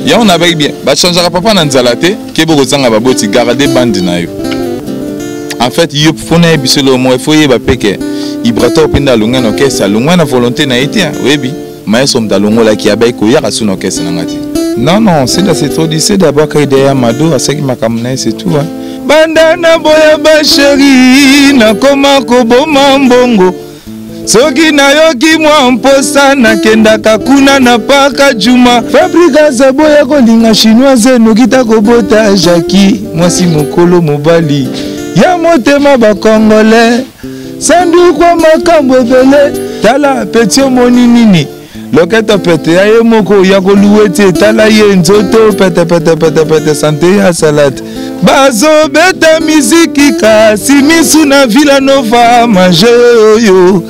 Yango nabaki bien, bachangeaka papa na nzala te, kebe kozanga baboti, garde bande na yo. En fait, yo faut na yebiso eloko moko, il faut yeba pe ke Ibrator mpe nde alongwa na orchestre, alongwa na volonté na ye te, oyebi. Maestro moto alongolaki abaki koyaka su na orchestre na nga te. Non non, c'est c'est trop dit, c'est d'abord kaka derrière Mado, asalaki makambo na ye, c'est tout hein. Banda na boya ba chérie, nakoma koboma mbongo. Soki nayoki mwa mposa nakendaka kuna na paka juma. Fabrigas aboya kolinga chinoise noki takobota Jackie mwasi mokolo mobali ya motema ba congolais sanduku ya makambo ebele tala peti omoni nini loketo pete ya ye moko ya koluwe te tala ye nzoto pete pete pete pete sante ya salade bazobeta miziki kasi misu na Villa Nova manje oyo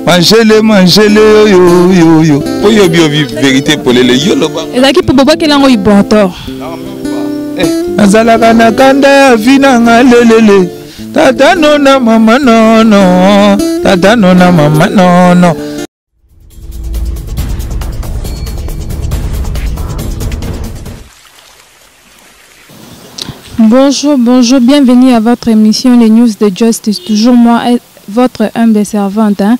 manjele manjele oyo oyo po yo bio verité polele yo loba ezalaki po bobwakela yango ibotor nazalaka na kanda ya vi na nga lelele tata nona mama nono tata nona mama nono. Bonjour, bonjour, bienvenue à votre émission Les News de Justice. Toujours moi, votre humble servante, hein?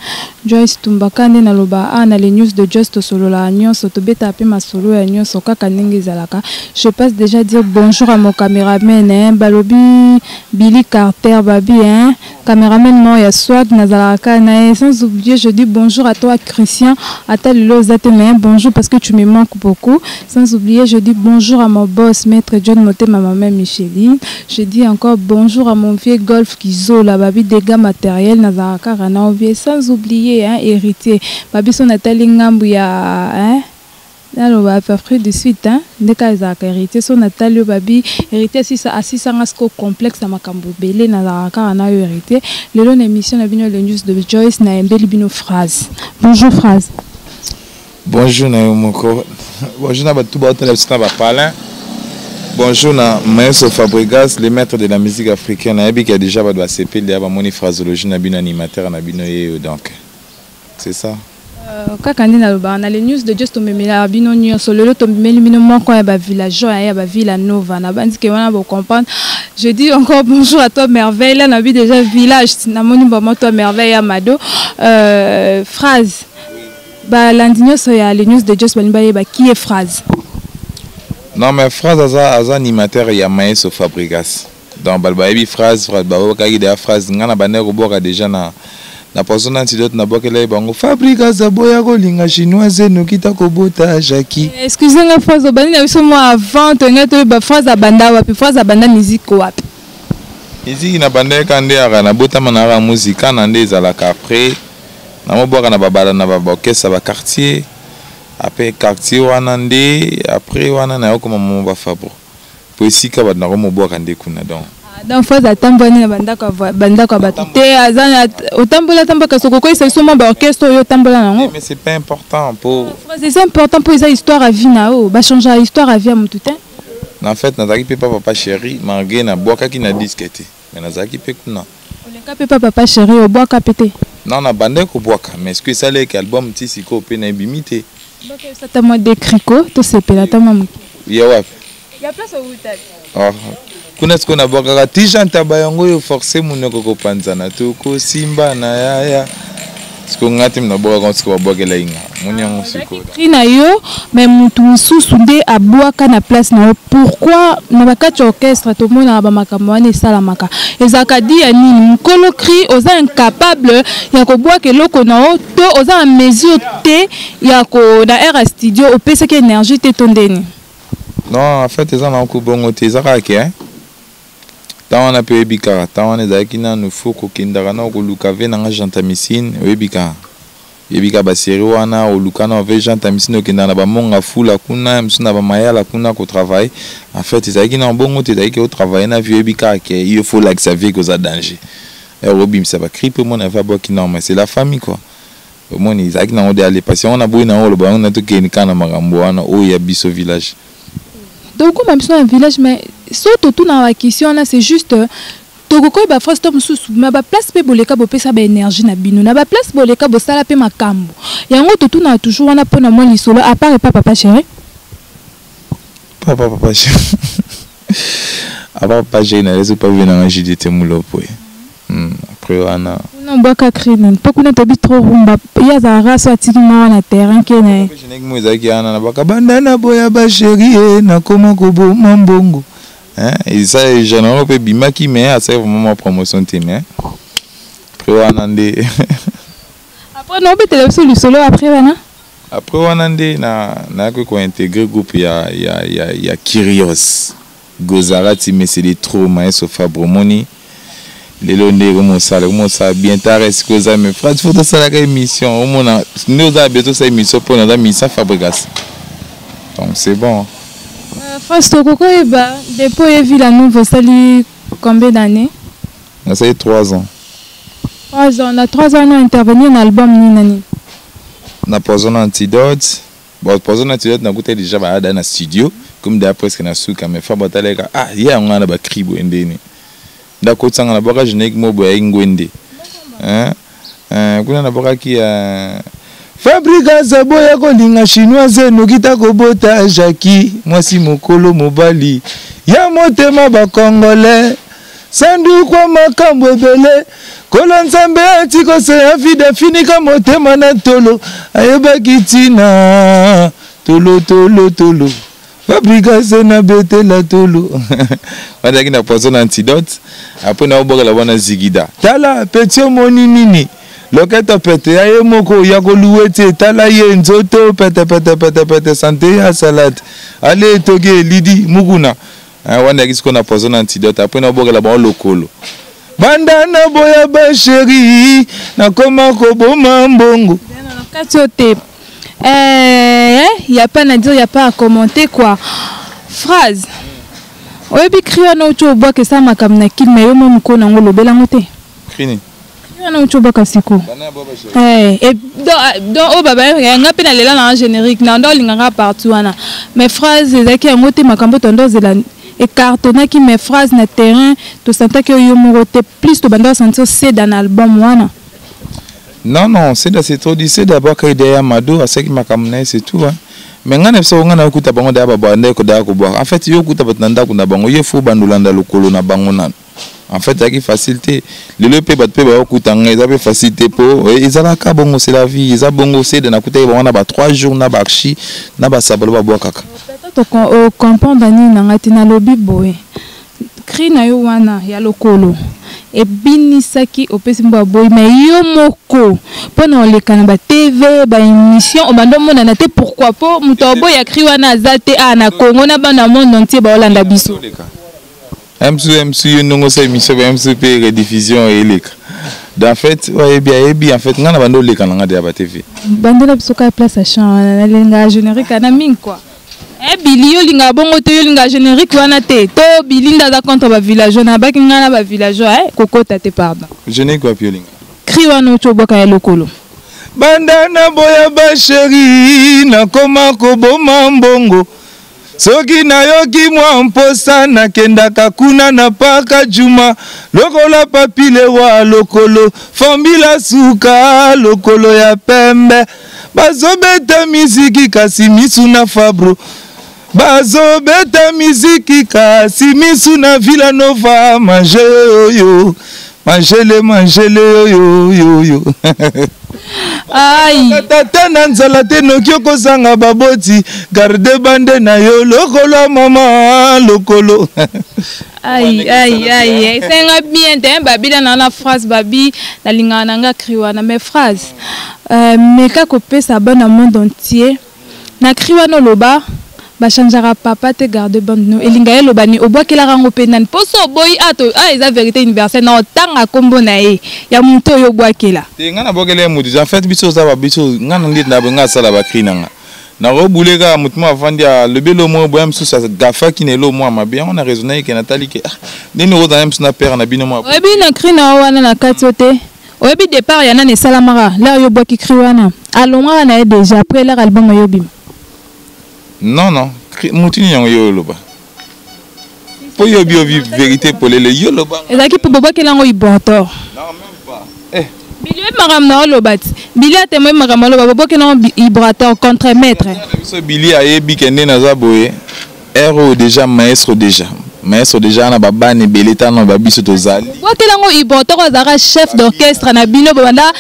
Joyce Tumbaka nde naloba a na Les News de Justice tosolola nyonso tobeta pe masolo ya nyonso kaka ndenge ezalaka. Je passe déjà dire bonjour à mon caméraman, hein? Balobi Billy Carter Babi, hein? Caméraman moko ya swag nazalaka na ye. Sans oublier, je dis bonjour à toi Christian, ata lelo oza te mais bonjour parce que tu me manques beaucoup. Sans oublier, je dis bonjour à mon boss maître John Motema, ma mère Micheline. Je dis encore bonjour à mon vieux Golf Kizola, babi dégâts matériels nazalaka kaka na vieux. Sans oublier, hein, héritier babi so natali ngambu ya, hein, naloba Afrique du Sud, hein, ndeka ezalaka héritier so natali oyo babi héritier asisa asisanga siko complexe ya makambo ebele nazalaka kaka na yo héritier. Lelo na émission na bino Le News de Joyce nayembeli bino phrase. Bonjour phrase. Bonjour na yo moko. Bonjour na bato baotala biso na bapalin. Bonjour na Maestro Fabregas, le maître de la musique africaine. Nayebi qu'il y a déjà bato basepeli ya bamoni phrasologie na bino animateur na bino yeyo, donc c'est ça. Kaka nde nalobaka na Les News de Dieu tomemelaka bino nyonso. Lelo tomemeli bino moko ya bavillageois ya bavilla nova na bandike wana bocomprendre. Je dis encore bonjour à toi Merveille. Là nabi déjà village namoni bamo toi Merveille ya Mado. Phrase balandi nyonso ya Les News de Dieu balingi bayeba qui est phrase. Non mais phrase aza, aza animateur ya Maestro Fabregas. Donc bayebi phrase, phrase babokaki deya phrase nga na bandaki koboka déjà na na poison antidote na bokela ye bango Fabregas aboya kolinga chinoise noki ta kobota Jackie. Excusez nga phrase obandi na biso moi avant tolinga toyeba phrase abanda wapi, phrase abanda musique wapi. Musique na banda eka nde aka na botama na aka musique na nde ezalaka après na mobwaka na babala na ba orchestre ba quartier après quartier wana nde après wana na yokoma momo ba Fabro po esika bato na komobwaka nde kuna donc. Ah, donc phrase atambwani na bandako ya bandako ya bato te, aza na otambola tambola soko koyisa biso mwa ba orchestre oyo otambola nango. Mais c'est pas important po phrase c'est important po eza histoire à vie na yo, ba changer histoire à vie ya motu te. En fait nazalaki pe pa papa chéri malgré na bwakaki na disque te, mais nazalaki pe kuna. Oleka pe pa papa chéri obwaka pe te? Non, na bandaki kobwaka, mais est-ce que esalaki album ti sikoyo pe na ebimi te? Bwaka yo ata mwa décrico, tosepela ata mwa moke. Ya wapi? Ya place outaki. Ah, kuna sikoyo nabwakaka ti Jean Taba yango oyo forcé monoko kopanzana tokosimba na yaya. Sikoyo nga te nabwakaka sikoyo babwakela ye nga. Moni yango sikoyo. Cri na yo, mais mutu mosusu nde abwaka na place na yo. Pourquoi na bakati ya orchestre tomonaka ba makambo wana esalamaka? Ezalaka di ya nini? Mokolo cri oza incapable ya kobwaka eloko na yo to oza na mesure te ya ko na air ya studio opesaki énergie te to ndeni? Non, en fait eza na bongo te, eza kaka ke, hein? Tant wana pe oyebi kaka, tant wana ezalaki nanu faut kokendaka na koluka ve nanga gentamicine, oyebi kaka. Oyebi kaka ba série wana oluka na ve gentamicine okendaka na ba monga fula kuna, misu na ba mayala kuna ko travailler. En fait ezalaki na bongo te, ezalaki ko travailler na vie, oyebi kaka ke il faut lakisa vie que oza danger. Et obimisa ba cri pe mona va boki non mais c'est la famille quoi. Omoni ezalaki nango de aller parce que on a boyi na oloba on a to keni kana makambo wana oyo ya biso village. Donc comme biso na village mais so tout na ba question na c'est juste tokokoyi ba phrase to mususu mais ba place pe boleka bopesa ba énergie na bino na ba place boleka bosala pe makambo yango totuna toujours wana pona mwa lisolo à part et pas papa chéri. Papa papa apa papa chéri nalesi pa vie nanga JDT Mulopo après wana kuna obwaka cri nani mpo kuna toyebi trop rumba ye azalaka so atiki moko na terrain ke na ye générique mo ezalaki wana na baka banda na boya ba chéri ye nakoma koboma mbongo eza généralement mpe ebimaki mais asali vraiment mwa promotion te, mais après wana nde Après naobetela biso lisolo après wana. Après wana nde nayaki kointégrer groupe ya Curios Gozarati, mais c'est de trop maestro Fabre. Omoni lelo nde ekomosala ekomosala bien tard esika oza, mais frère, faut tosalaka émission. Omona nde oza bien, tosala émission mpo naza misa Fabrigas, donc c'est bon. Fast, okoki oyeba depuis oye Villa Nova osali combien d'années? Nasali 3 ans. 3 ans. Na 3 ans na intervenir na album nini na nini? Na Poison Antidote. Bon, Poison Antidote nakutaki déjà bayada na studio comme deya presque na suka, mais fa batalaka, ah, ye yango wana bacri boye ndeni ndakotisanga na bwaka générique mo boye ayi ngwende kuna nabwakaki ya Fabrigas aboya kolinga chinoise noki ta kobota Jaki mwasi mokolo mobali ya motema bakongolais sandukwa makambo ebele kolo Nzambe atikoseya vida finika motema na tolo ayebaki ntina tolo tolo tolo Fabrigas na betela tolo wana na Poison Antidote. Après naobwakela wana Zigida, tala peti omoni nini loketo pete ya ye moko ya koluwe te, tala ye nzoto pete pete pete pete sante ya salade ale etoki elidi mukuna wana yaki sikoyo na Poison Antidote. Après naobwakela bango lokolo banda na boya bachéri nakoma koboma mbongo. Kati oyo te, y a pas à dire, y a pas à commenter quoi. Phrase oyebi cri wana outi obwaka esala makambo na kili, me yo mo mokolo nango olobelango te. Cri? Cri wana outi obwaka siko donc oyo baba nga mpe nalela na générique na ndo olingaka partout wana, mais phrase ezalaki yango te. Makambo tondo ozela ecartonnaki, mais phrase na terrain tosantaki oyo yo moko te, plus tobanda osentir seda na album wana. Non, non, c'est trop dit. C'est d'abord que derrière Mado asalaki makambo na ye, c'est tout, hein. Mais ngai na biso ngai nayokuta bango daya babwaka ndeko daya kobwaka. En fait, yo okuta bato na ndako na bango, ye fo bandolanda lokolo na bango nano. En fait, ezalaki facile te. Lelo mpe bato mpe bayokuta ngai, eza mpe facile te mpo ezalaka bongo, c'est la vie, eza bongo. Sede nakutaki bango na ba 3 jours na baarchi na basabalo babwakaka. Peut-être ocomprendre nini na ngai te. Nalobi boye, cri na yo wana ya lokolo ebinisaki opesi mbo boyi, mais yo moko mpona oleka na batv, baémission, obanda omonana te. Pourquoi? Mpo moto aboya cri wana aza te a na Congo na bana monde entier baolanda biso. Msu msu yo ndongo osala émission ba msu mpe rediffusion eleka. Donc en fait oyebi ayebi, en fait ngai na banda oleka na ngai deya batv. Bandela biso kaka place ya chant wana, nalingaka générique ana mingi quoi. Bili yo olingaka bongo te, yo olingaka générique wana te to Bili nde aza contre bavillageois na baki ngai na bavillageois kokota te, pardon. Générique wapi olinga? Cri wana oti obwaka ya lokolo. Banda na boya bachéri nakoma koboma mbongo, soki nayoki mwa mposa nakendaka kuna na paka juma lokola papilewa lokolo fambila suka lokolo ya pembe bazobeta miziki kasi misu na Fabro bazobeta miziki kasi misu na Villa Nova manje oyo manjele manjele oyo yoyo. Ai. Tata na nzala te noki okozanga baboti garde bande na yo lokolo ya mama lokolo. Ai ai ai, esenga bien te. Babi na phrase babi nalingaka na nga cri wana, mais phrase meka kopesa bana monde entier na cri wana oloba bachangeaka papa te, garde bande no elinga ye eloba nini, obwakelaka yango mpe nani? Mpo so oboyi a to a eza vérité universelle na otanga nkombo na ye ya motu oyo obwakela. Te, ngai nabwakela ye motu. En fait, biso oza babiso ngai na ndeti na ngai asala bacri na nga nakobule kaka motu mo avandi alobi elo moko boya mosusu agafaki na elo mwa mabe yango na raisonne ke natali ke ah, ndeni okozala mosusu na pere na bino mwa. Oyebi na cri na yo wana na kati yo te, oyebi départ ya nani esalamaka lere yo obwaki cri wana alongwaka na ye déjà après lere album oyo obima. Non, non, motu nini yango yo oloba mpo yo obi vérité polele yo loba. Ezalaki mpo bobwakela yango Ibrator. Non, même pas, eh. Bili oyebi makambo na oloba ti Bili atemo oyebi makambo oloba bobwakela yango Ibrator contre maître. Biso Bili ayebi ke nde naza boye. Heure oyo déjà maestro, déjà maestro, déjà na babana ebele tano babiso tozali. Bwakela yango Ibrator, azalaka chef d'orchestre na bino. Bobanda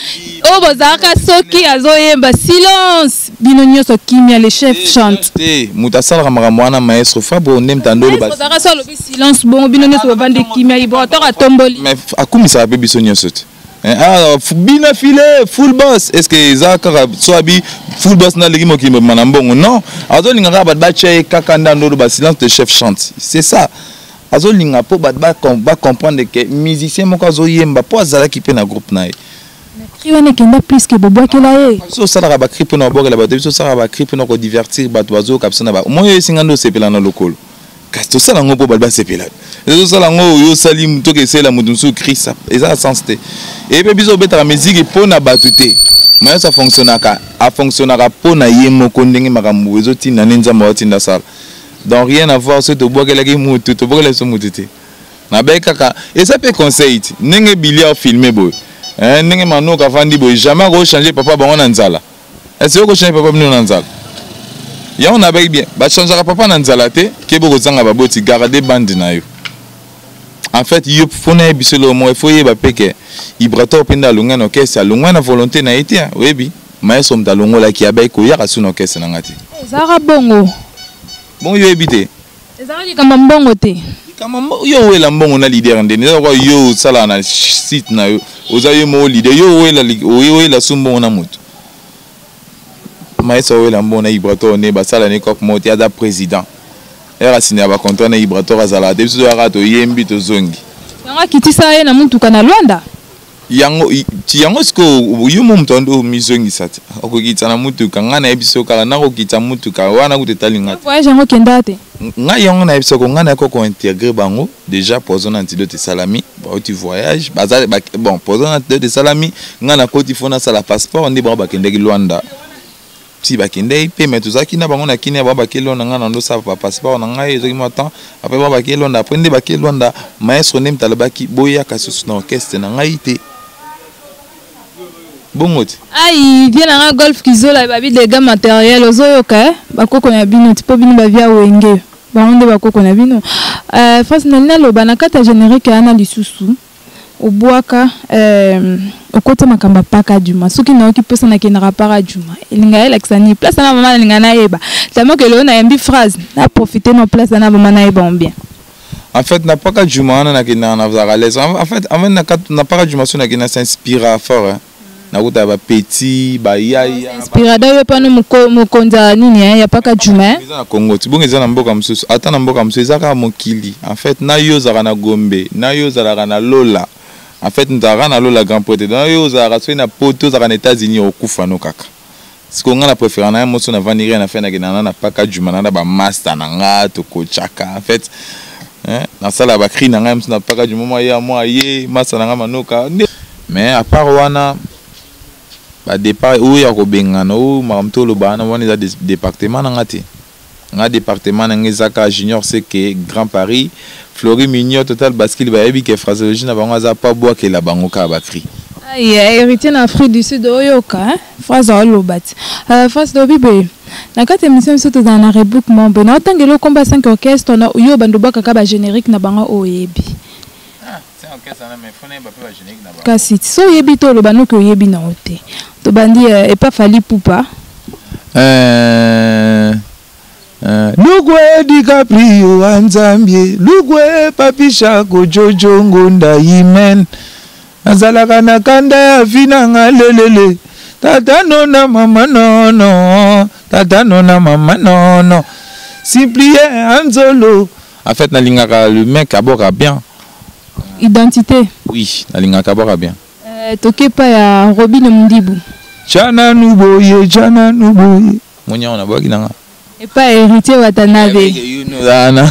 oyo bozalaka, soki azoyemba, silence, bino nyonso kimia, le chef chante. Te, moto asalaka makambo wana maestro Fabro nde moto andolo. Ozalaka so alobi silence, bongo bino nyonso bovandi kimia, Ibrator atomboli. Mais akumisaka mpe biso nyonso te. Ah, bina file full boss, est ce que eza kaka so abi full boss naleki mokili mobima na mbongo? Non, azolinga kaka bato batya ye kaka nde andolo ba silence de chef chante, c'est ça. Azolinga mpo bato bacomprendre ke musicien moko azoyemba mpo azalaki mpe na groupe na ye. Cri wana ekenda plus ke bobwakela ye. Biso osalaka bacri mpona kobwakela bato, biso osalaka bacri mpona kodivertir bato. Bazoyoka biso na ba moi oyo esinga nde osepela na lokolo, kasi tosala yango mpo bato basepela. Ezosala yango oyo osali toki esalela moto mosusu cri, eza na sens te. Eye mpe biso obetaka miziki mpo na bato te. Mayoso afonctionnaka, afonctionnaka mpo na ye moko, ndenge makambo ezotinda nde Nzambe aotinda asala. Donc rien à voir. Soki tobwakelaki mutu, tobwakela biso mutu te. Nabai kaka eza mpe conseil ti ndenge Bilia filme boye, ndenge Manoka avandi boye, jamais akochange papa bango na nzala. Ese okochange papa bino na nzala? Yango nabaki bien, bachangeaka papa na nzala te. Kebe kozanga baboti, garde bande na yo. En fait, yo mpo nayebi biso eloko moko, ifo oyeba mpe ke Ibrator mpe nde alongwa na orchestre, alongwa na volonté na ye te. Oyebi maestro moto alongolaki, abai koyaka su na orchestre na nga te. Ezalaka bongo? Bongo yo oyebi te? Ezalaka likambo mbongo te? Likambo yo owela mbongo na leader ndeni? Eza kwa yo osalaka na site na yo, oza yo moko leader, yo owela, owela su mbongo na moto. Maestro awela mbongo na Ibrator nde basala ne cope moko te. Aza président ere asinya bacontrat na Ibrator, azalaka te. Biso toyaka, toyembi, tozongi. Yango akitisa ye na mutuka na Lwanda. Yango ti yango sikoyo yo mo moto ando mizongisa te, okokitisa na mutuka. Ngai nayebi so kaka nakokitisa mutuka wana kuta etali nga te. Voyage yango okenda te? Ngai yango nayebi soko ngai nayaki kointegre bango déjà. Poison na antidote esalami, bauti voyage, baza bon. Poison na antidote esalami, ngai nakoti, fo nasala passeport nde bango bakendaki Lwanda. Ti bakendaki mpe, mais tozalaki na bango na Kini. Bango bakei Lwanda, ngai nandosala bapasseport na ngai, ezwaki mwa temps. Après bango bakei Lwanda, après nde bakei Lwanda, maestro nde moto alobaki boyaka susu na orchestre na ngai te. Bongo te. Ai vie na nga, Golf Kizola babi dégâts matériel. Ozoyoka bakoko na bino ti mpo bino bavia Wenge, bango nde bakoko na bino. France nali naloba na kati ya générique wana lisusu obwaka, okota makambo ya Paka Juma. Soki nayoki mposa nakendaka Paka Juma, elinga elakisa nini? Place wana mama nalinga nayeba tellement ke lelo nayambi phrase, na profite na place wana mama nayeba bien. En fait, na Paka Juma wana nakendaka, nazalaka à l'aise. En fait na Paka Juma so nakenda, s'inspira fort, hein. Nakutaka bapetit bayaya. Inspirada yo pano mokonzi ya nini ya Paka Juma? Eza na Congo ti bongo, eza na mboka mosusu, ata na mboka mosusu, eza kaka mokili. En fait, na yo ozalaka na Gombe, na yo ozalaka na Lola, en fait nzalaka na Lola grand prêtre, na yo ozalaka soki na Poto, ozalaka na États-Unis, okufa no kaka. Sikoyo ngai na préféré na ye moso navandi rien na fe, nakenda na Paka Juma na bamaster na nga, tokochaka. En fait, nasala bacri na ngai moso na Paka Juma, mwa ye mwa ye master na ngai Manoka. Mais à part wana, badépart oyo ya kobengana oyo makambo to oloba wana, wana eza département na nga te. Nga département na nga eza kaka Junior Seke, Grand Paris, Flori Mignon, Total Baskile. Bayebi ke phraséologie na bango aza pa bwakela bango kaka bacri. Ai héritier na Afrique du Sud, oyoka phrase aoloba ti phrase lobi boye na kati ya émission. Biso tozala na rubrique mombe na otangela okomba 5 orchestre na yo bando obwakaka bagénérique na bango oyo oyebi. Kasi so oyebi te, oloba noki oyebi nango te. Tobandi epa Fally Ipupa. Lugwe DiCaprio anzambie, lugwe Papishako, Jojo Ngonda Yimen, nazalaka na kanda ya vi nanga lelele, tata nona mama nono, tata nona mama nono, Simplien Anzolo. En fait, nalingaka le mec aboka bien. Identité. Oui, nalingaka aboka bien. Tokepa ya Robine Mundibu. Tya nanu boye, tya nanu boye, moni yango nabwaki nanga. Epa Héritier Watanabe. Wana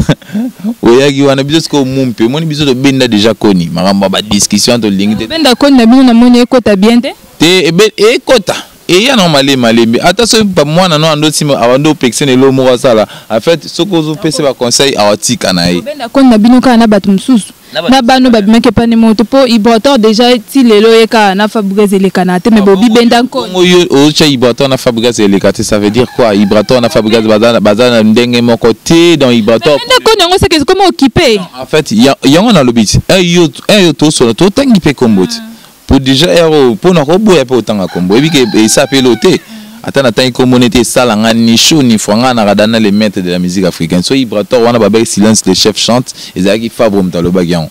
oyaki wana, biso sikoyo mu mpe omoni biso tobenda déjà koni makambo ya badiscussion, tolingi te. Benda koni na bino, namoni ekota bien te. Te, ekota eya na malembe malembe. Ata soki mwana no ando nsima abandi opekisa na eloko moko asala, en fait soki ozopesa baconseil, awatika na ye. Benda koni na bino kaka na bato mosusu. Na bano babimaki epane moto mpo Ibrator déjà ti lelo ye kaka na Fabregas elekana te, mais Bobi benda nkoni. Bongo yo otya Ibrator na Fabregas eleka te, ça veut dire quoi? Ibrator na Fabregas baza na ndenge moko te. Donc Ibrator benda nkoni yango seke ekoma occupé. En fait, yango nalobi ti yo yo tosola, totangi mpe kombo ti po déjà ere oyo mpona koboya mpe otanga kombo, oyebi ke esa mpe elo te. Ata natangi kombo neti esala nga ni chaud ni froid, nga naka dana le maître de la musique africaine. So Ibrator wana babaki silence le chef chante, ezalaki Fabre moto alobaki yango.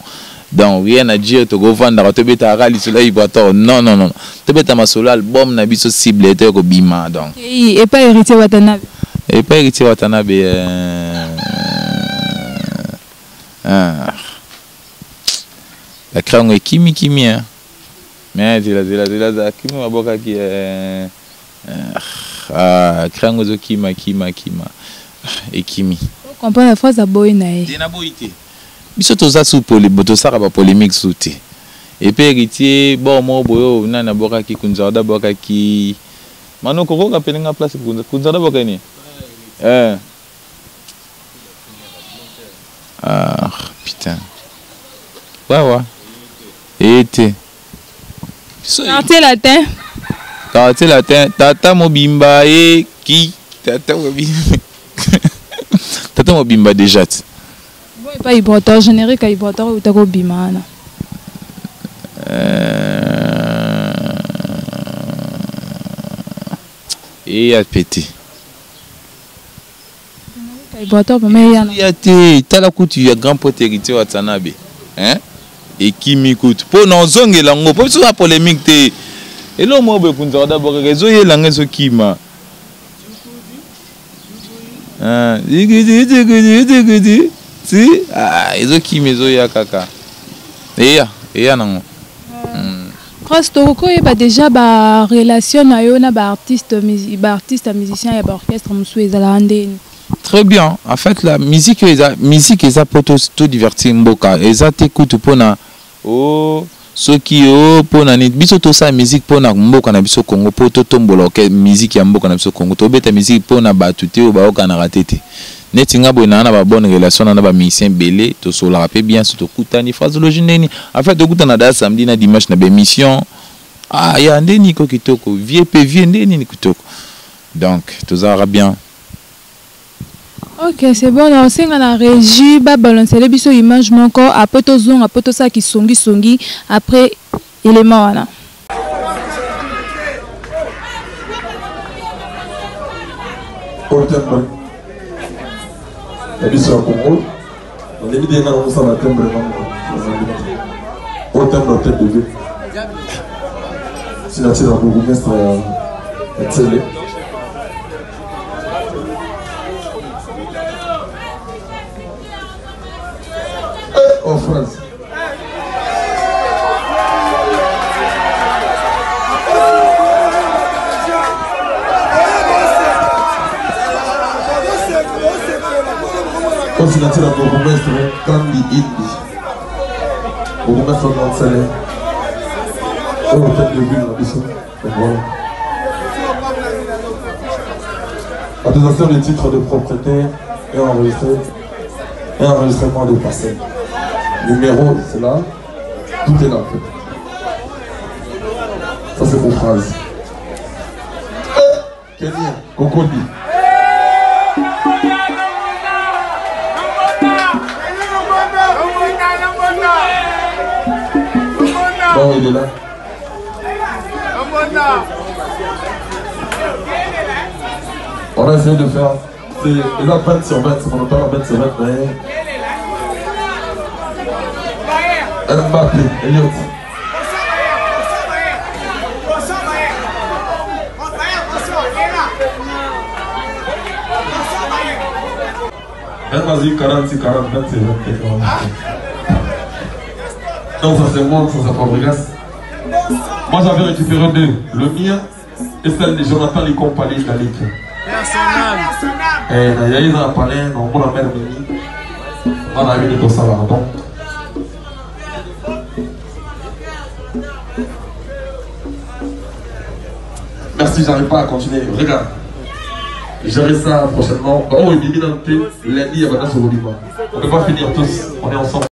Donc rien à dire, tokovandaka tobetaka kaka lisolo ya Ibrator. Non, non, non, tobeta masolo album na biso cible ete kobima. Donc epai Héritier Watanabe. Epai Héritier Watanabe, bakra yango ekimikimi, mais zela zela zela zela, kimi babwakaki cri yango ezokima kima kima, ekimi. Comprendre phrase aboyi na ye. Te, naboyi te. Biso toza su tosaka bapolémique su te. Epe Héritier bor moko boye oyo nani abwakaki, Kunzarda abwakaki manoko koka pelenga place. Kunzarda abwakaki nini? Ah putain, wawa eye te. Quartier Latin. Quartier Latin, tata mobimba ye ki tata mobimba, tata mobimba déjà ti. Bon, epai Ibrator, générique ya Ibrator euta kobima wana. Eya pete. Ibrator vraiment eyana. Ya te, tala kutu ya grand pote Héritier Watanabe, hein, ekimi kutu mpo na ozongela yango mpo biso na polémique te. Eloko moko boye ekunzaka d'abord kaka ezoyelanga, ezokima. Ti ezokima, ezoya kaka, eya eya nango. Prince, tokoki oyeba déjà barelation na yo na baartiste, baartiste ya musicien ya baorchestre mosusu ezalaka ndeni? Très bien. En fait, la musique eza musique, eza po to divertir mboka. Eza te kutu mpona o soki o mpona nini. Biso tosala musique mpona mboka na biso Congo, mpo totombola oke musique ya mboka na biso Congo. Tobeta musique mpona bato te oyo bayokanaka te te. Neti nga boye, naa na babonne relation na bamusicien ebele, tosolaka mpe bien. So tokutani, phrasologie ndeni. En fait, tokutana da samedi na dimanche na baémission. Ah ya ndeni ko kitoko, vie mpe vie nde nini kitoko. Donc tozalaka bien. Ok, c'est bon. Naosenga na régie babalancele biso image moko, après tozonga mpo tosala kisongisongi après élément wana. Oyo timbre ya biso ya Congo, nalingi te nga nakosala timbre nango oyo timbre ya tête de ville, signature ya bourgmestre ya Tsele. Oh, France. Oyo signature ya bourgmestre Kandi Indi, bourgmestre na Nsele, oyo hôtel de ville na biso. Voilà. Attestation de titre de propriété et enregistré et enregistrement de parcelle. Numéro, c'est là. Tout est là en fait. Ça c'est pour phrase. Kenya, Kokodi. Bon, il est là. On a essayé de faire. C'est là 20 sur 20, c'est mon auteur 20 sur 20, mais. Mbappé, Elliot. Vas-y, 40, 40, 20, 20. Donc ça c'est moi, ça c'est Fabregas. Moi j'avais récupéré deux, le mien et celle de Jonathan Likompali Dalik. Et il y a un palais, non, mon mère Mimi. On a eu de ça là, donc. Merci, j'arrive pas à continuer. Regarde. J'aurai ça prochainement. Oh, il lundi, il y a On ne peut pas finir tous. On est ensemble.